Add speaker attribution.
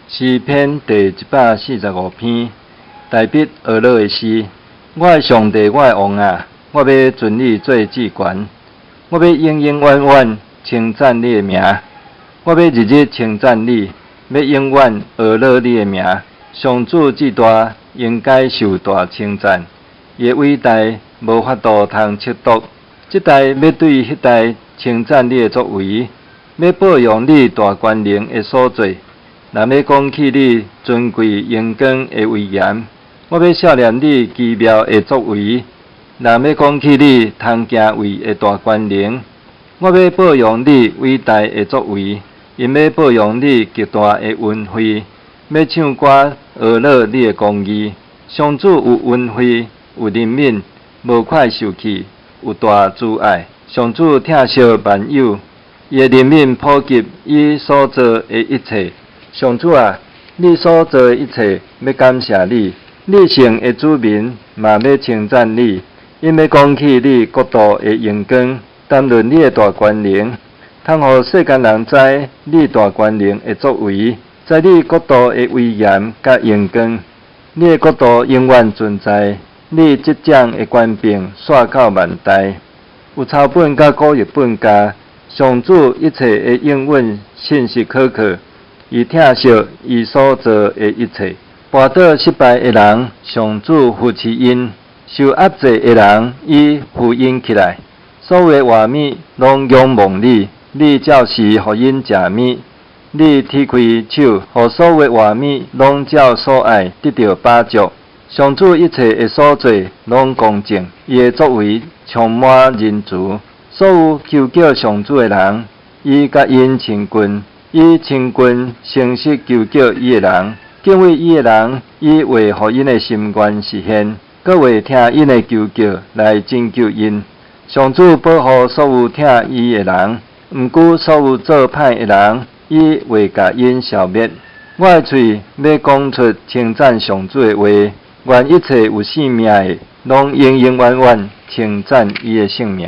Speaker 1: 詩篇第145篇，大衛俄勒的詩。我的上帝，我的王啊，我欲尊你做至懸，我欲永永遠遠稱讚你的名，我欲日日稱讚你，欲永遠呵咾你的名。上主至大，應該受大稱讚，伊的偉大無法度通測度。這代欲對彼代稱讚你的作為，欲報揚你大權能的所作。若欲講起你尊貴榮光的威嚴，我欲數念你奇妙的作為。若欲講起你通敬畏的大權能，我欲報揚你偉大的作為，𪜶欲報揚你極大的恩惠，欲唱歌呵咾你的公義。上主有恩惠，有憐憫，無快受氣，有大慈愛。上主疼惜萬有，伊的憐憫普及伊所造的一切。上主啊，你所造的一切，欲感謝你；你聖的子民嘛欲稱讚你。𪜶欲講起你國度的榮光，談論你的大權能，通予世間人知你大權能的作為，知你國度的威嚴佮榮光。你的國度永遠存在，你執掌的權柄紲到萬代。有抄本佮古譯本教，上主一切的應允信實可靠。伊疼惜伊所造的一切。跋倒失敗的人，上主扶持𪜶；受壓制的人，伊扶𪜶起來。所有的活物攏仰望你，你照時予𪜶食物。你展開手，予所有的活物攏照所愛得著飽足。上主一切的所作攏公正，伊的作為充滿仁慈。所有求叫上主的人，伊佮𪜶親近。伊親近誠實求叫伊的人，敬畏伊的人，伊會予𪜶的心願實現，閣會聽𪜶的求叫來拯救𪜶。上主保護所有疼伊的人，毋過所有做歹的人，伊會共𪜶消滅。我的喙欲講出稱讚上主的話，願一切有生命的，攏永永遠遠稱讚伊的聖名。